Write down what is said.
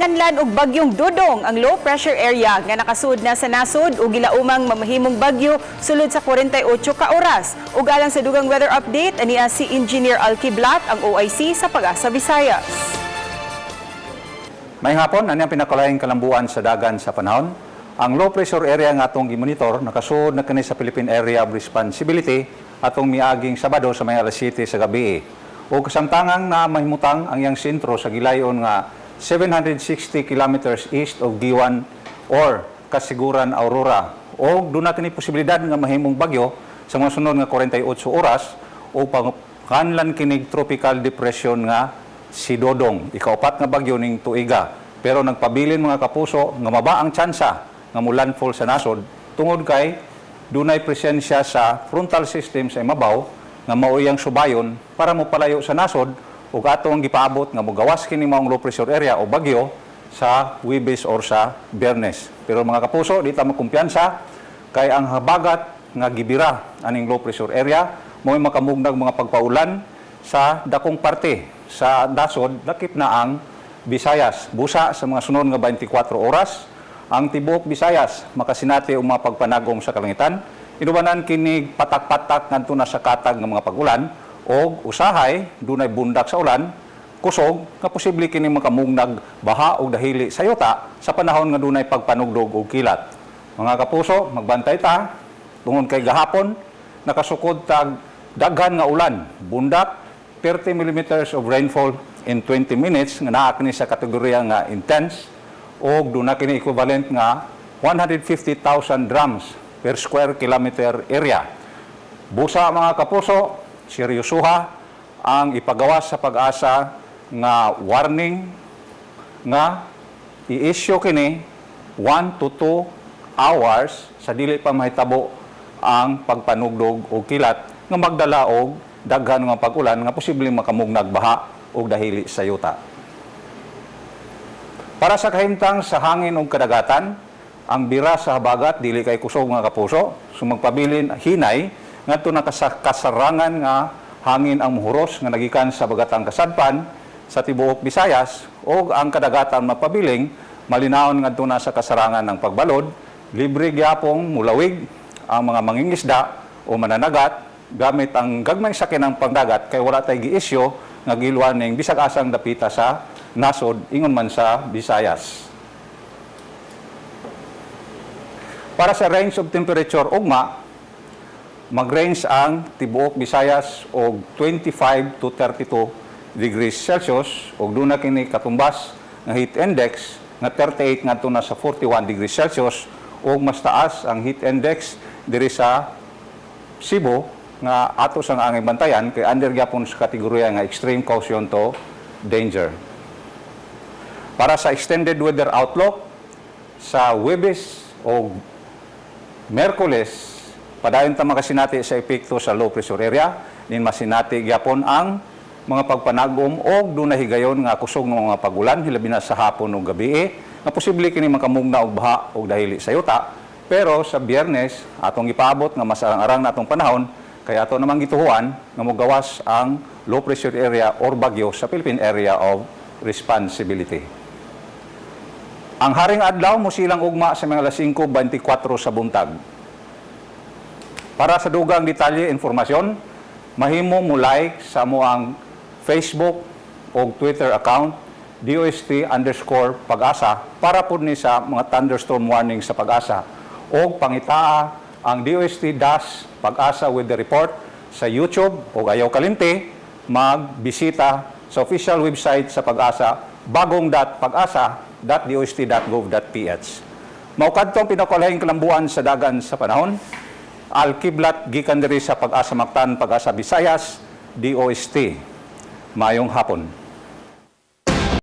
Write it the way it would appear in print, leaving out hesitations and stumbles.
Gipanganlan og bagyong Dodong ang low pressure area nga nakasud na sa nasod ug gilaumang mamahimong bagyo sulod sa 48 ka oras. Ug alang sa dugang weather update, ania si Engineer Al Kiblat, ang OIC sa Pag-asa Visayas. Maayong hapon, ani ang pinakalahing kalambuan sa dagan sa panahon. Ang low pressure area nga atong gimonitor nakasuod na kini sa Philippine Area of Responsibility atong miaging Sabado sa may alas 7 sa gabi. O kasamtangang na mahimutang ang iyang sentro sa gilayon nga 760 kilometers east of Guiuan or Casiguran, Aurora. O duna kini posibilidad nga mahimong bagyo sa mga sunod nga 48 oras o panganlan kinig tropical depression nga si Dodong, ikaupat nga bagyo ning tuiga. Pero nagpabilin, mga kapuso, nga maba ang tsansa nga mo landfall sa nasod tungod kay dunay presensya sa frontal system sa imabaw nga mao iyang subayon para mopalayo sa nasod, ug ato ang gipaabot nga mogawas kini maong low pressure area o bagyo sa Huwebes or sa Biyernes. Pero mga kapuso, di ta makumpiyansa kay ang habagat nga gibira aning low pressure area mo'y makamugnag mga pagpaulan sa dakong parte sa nasod, lakip na ang Visayas. Busa sa mga sunod nga 24 oras, ang tibuok Visayas makasinati og mga pagpanagom sa kalangitan. Inubanan kini patak-patak ngadto na sa katag nga mga pag-ulan og usahay dunay bundak sa ulan kusog nga posible kini makamugnag baha og dahili sa yuta sa panahon nga dunay pagpanugdog og kilat. Mga kapuso, magbantay ta tungod kay gahapon nakasukod tag daghan nga ulan, bundak, 30 millimeters of rainfall in 20 minutes nga naa kini sa kategorya nga intense og duna kini equivalent nga 150,000 drums per square kilometer area. Busa, mga kapuso, seryosuha ang ipagawas sa Pag-asa nga warning nga i-issue kini 1 to 2 hours sa dili pa mahitabo ang pagpanugdog og kilat nga magdala og daghan nga pag-ulan nga posibleng makamugnag baha og dahili sa yuta. Para sa kahimtang sa hangin ug kadagatan, ang bira sa habagat dili kay kusog, mga kapuso, so magpabilin hinay ngadto na kasarangan nga hangin ang muhuros nga nagikan sa bagatang kasadpan sa tibuok Visayas, ug ang kadagatan mapabiling malinawon ngadto na sa kasarangan ng pagbalod. Libre gyapong mulawig ang mga mangingisda o mananagat gamit ang gagmay sakyanang pangdagat kay wala tay gi-isyu nga gilwan ning bisag asang dapita sa nasod, ingon man sa Visayas. Para sa range of temperature ugma, mag-range ang tibuok Visayas og 25 to 32 degrees Celsius ug duna kini katumbas nga heat index nga 38 ngadto na sa 41 degrees Celsius, ug mas taas ang heat index diri sa Cebu nga ato sang angay bantayan kay under gyapon sa kategorya nga extreme caution to danger. Para sa extended weather outlook sa Huwebes o Miyerkules, padayon ta makasinati sa epekto sa low pressure area, nin masinati gyapon ang mga pagpanagom og dunay higayon nga kusog ng mga pagulan, hilabi na sa hapon ug gabi, nga posible kini makamugna og baha og dahili sa yuta. Pero sa Biyernes, atong ipaabot nga mas arang-arang na atong panahon kay ato namang gituhuan nga mogawas ang low pressure area or bagyo sa Philippine Area of Responsibility. Ang haring adlaw mosilang ugma sa mga alas 5:24 sa buntag. Para sa dugang detalye informasyon, mahimo mo like sa amoang Facebook o Twitter account DOST_Pag-asa para pud ni sa mga thunderstorm warning sa Pag-asa, o pangitaa ang DOST-Pag-asa Weather Report sa YouTube, o ayaw kalimti magbisita sa official website sa Pag-asa, bagong.pagasa.dost.gov.ph. Mao kadto ang pinakalahing kalambuan sa dagan sa panahon. Al Kiblat gikan diri sa Pag-asa Mactan, Pag-asa Visayas, DOST. Maayong hapon.